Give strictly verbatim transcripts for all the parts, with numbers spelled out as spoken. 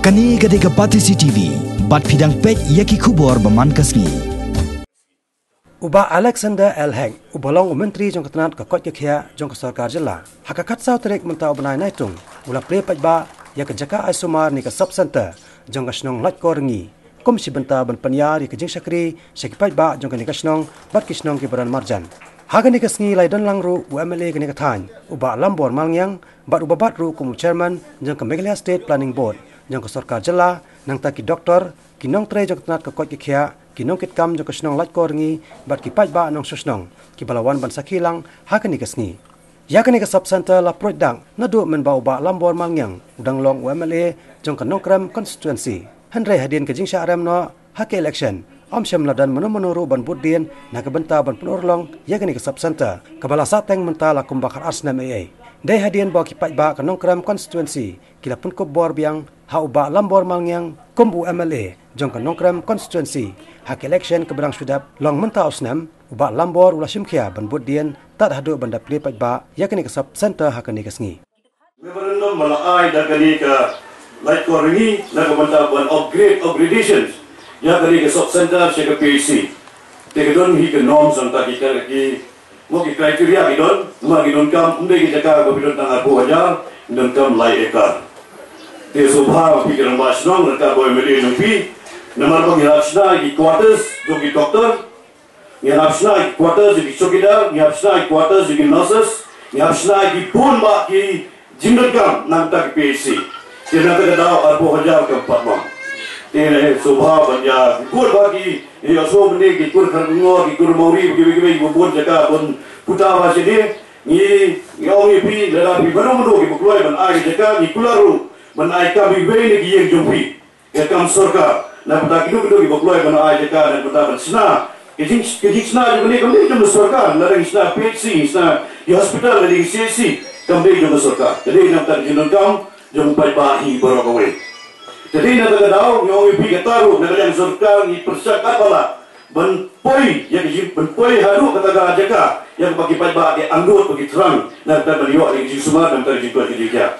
Kane ka dei ka Batesi T V, bad phi dang peit ïa ki khubor ba man ka sngi. U Bah Alexander L Hek, uba long u Myntri jong ka tnat ka koit ka khiah jong ka sorkar jylla, ha ka khatsaw tarik mynta u bnai Naitung, u la plie paidbah ïa ka jaka ai sumar ne ka sub center jong ka shnong Laitkor Rngi, kum shi bynta ban pynïar ïa ka jingshakri sha ki paidbah jong kane ka shnong bad ki shnong kiba don marjan. Ha kane ka sngi la ïadon lang ruh u M L A kane ka thaiñ, u Bah Lambor Malngiang, bad uba bat ruh kum u chairman jong ka Meghalaya State Planning Board jong ka sorkar jylla, nangta ki doktor, ki nongtrei jong ka tnat ka koit ka khiah, ki nongkitkam jong ka shnong Laitkor Rngi, bad ki paidbah nongshong shnong kiba la wan ban sakhi lang ha kane ka sngi. Ïa kane ka sub center la pruid dak naduh mynba u Bah Lambor Malngiang u dang long u M L A jong ka Nongkrem constituency. Hynrei hadien ka jingshah rem noh ha ka election, ym shym la don mano mano ruh ban bud dien na ka bynta ban pynurlong ïa kane ka sub center, kaba la sahteng mynta la kumba khatar snem ei ei. Dei hadien ba ki paidbah ka Nongkrem constituency ki la pynkup bor biang ha u Bah Lambor Malngiang kum u M L A jong ka Nongkrem constituency ha ka election kaba dang shu dep long mynta u snem, u Bah Lambor u la shim khia ban bud dien tad haduh ban da plie paidbah ïa kane ka sub center ha kane ka sngi. Memorandum ba la ai da kane ka Laitkor Rngi na ka bynta ban upgrade, upgradations ïa kane ka sub center sha ka P H C. Te ka don hi ka norms, nangta ki, ki, mo, ki criteria ki don, namar ki donkam, ym dei ki jaka ba phi don tang arphew hajar, ki donkam lai ekar. Te sngewbha ba phi ki rangbah shnong, ryngkat bad u M L A jong phi, namar ba ngi hap shna ki quarters jong ki doktor, ngi hap shna ki quarters jong ki chowkidar, ngi hap shna ki quarters jong ki nurses, ngi hap shna ki bun bah ki jingdonkam na ka bynta ka P H C. Te na kata ka daw arphew hajar kam pat mang. Te ne sngewbha ban ïa ki bun bah ki, ïa sngewbha ne ki kur Kharkongor, ki kur Mawri, ki, ki, ki, ki bun jaka bun puta ba shane. Ngi, ngi ong ïa phi, lada phi mano mano kiba kloi ban ai jaka, ngi kular ruh ban ai kam iwei na ki ïing jong phi. Ïa kam sorkar, na bynta kino kino kiba kloi ban ai jaka, na bynta ban shna. Ka jing, ka jingshna jong kane kam dei jong ka sorkar, lada ngi shna P H C, ngi shna ïa hospital, lada ngi C H C, kam dei jong ka sorkar. Ka dei na bynta ka jingdonkam jong u paidbah hi baroh kawei. Te dei na kata ka daw, ngi ong ïa phi kata ruh, na ka liang sorkar ngi pyrshang katba lah ban poi ïa ka jing, ban poi haduh kata ka jaka, ïa kaba ki paidbah ki angnud, ba ki thrang, na bynta ban ïoh ïa ka jingsumar, na bynta ka jingkoit ka jingkhiah.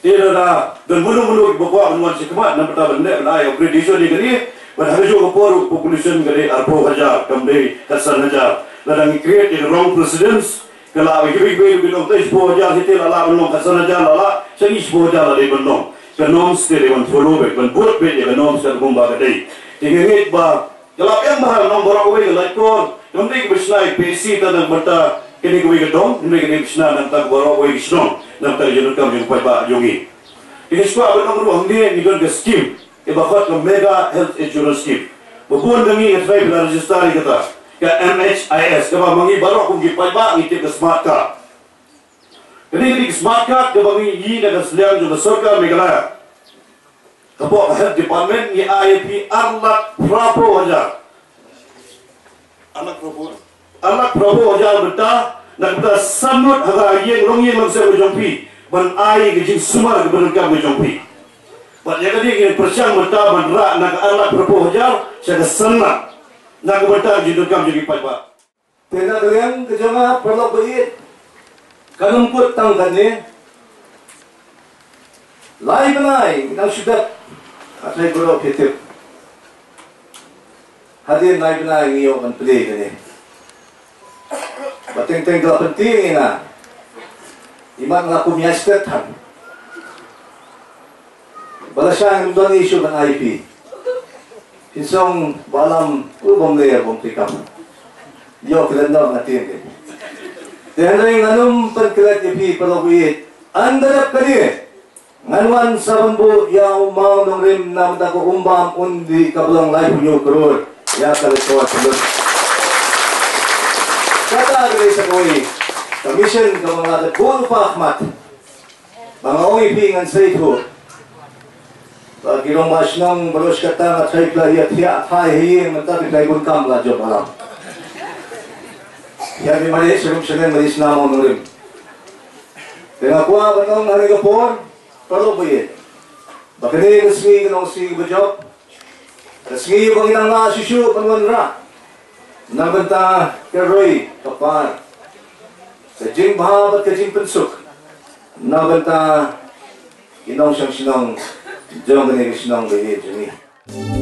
Te lada don mano mano kiba kwah ban wan shakhmat na bynta ban leh ban ai upgradation ïa kane, bad ha kajuh ka por ka population ka dei arphew hajar, kam dei khatsan hajar. Lada ngi create ïa ka wrong precedence, ka lah ba kiwei kiwei ruh kin ong te shiphew hajar, te la lah ban long khatsan hajar, la lah, sha ngi shiphew hajar la dei ban long. Ka norms te dei ban follow beit, ban bud beit ïa ka norms katkum ba ka dei. Te nga ngeit ba Ka la biang bha nong baroh kawei ka Laitkor, kam dei kaba shna ïa ka P H C tang na ka bynta kane kawei ka dong, hynrei ka dei kaba shna na ka bynta baroh kawei ka shnong, na ka bynta ka jingdonkam jong u paidbah jong ngi. Te nga sngewbha ban ong ruh hangne ngi don ka skim, kaba khot ka Mega Health Insurance Scheme. Ba bun na ngi nga tharai phi la register ïa kata, ka M H I S, kaba ma ngi baroh kum ki paidbah ngi tip ka smart card. Kane ka dei ka smart card kaba ngi ïoh na ka sliang jong ka sorkar Meghalaya. Hapoh ka health department ngi ai ïa phi ar lak phraphew hajar. Ar lak phraphew? Ar lak phraphew hajar bynta, na ka bynta san ngut ha ka ïing longïing longsem ka jong phi, ban ai ka jingsumar kaba donkam ka jong phi. Bad ïa kane ngi pyrshang bynta ban rah na ka ar lak phraphew hajar sha ka san lak, na ka bynta ka jingdonkam jong ki paidbah. Te na ka liang ka jong nga, paralok ba ïeit, kan ym kut tang kane. Lai bnai ngi dang shu dep, hynrei baroh phi tip, hadien lai bnai ngi ïoh ban plie kane. Ba teng teng ka la pyntieng ïa nga, imat nga la kum ïaid stet than. Ba lashai ngam don issue ban ai ïa phi. Phin song ba lam u bym ler bym treikam. Ïoh klet noh nga tieng ke. Te hynrei ngan ym pynklet ïa phi paralok ba ïeit. Ynda dep kane ngan wan sa ban buh ïa u mawnongrim na bynta ka umbam un dih kaba long laiphew hynñiew klur ïa ka Laitkor Pynlut. Kata ka dei sa kawei ka mission kaba nga la dep buh lypa ha khmat. Ba nga ong ïa phi ngan sa ïathuh. Ba ki rangbah shnong baroh shi katta nga tharai phi la ïa thiah thai ha ïing, mynta phi la ïa bun kam la jop alam. Ïa phi mareh sharum shaneng, mareh shna mawnongrim. Te nga kwah ban ong ha kane ka por, paralok ba ïeit, ba kane ka sngi ka long sngi kaba jop. Ka sngi ba ngi nang lah shuh shuh ban wanrah na bynta ka roi ka par, ka jingbha bad ka jingpynsuk na bynta ki nongshong shnong jong kane ka shnong ba ïeit jong ngi.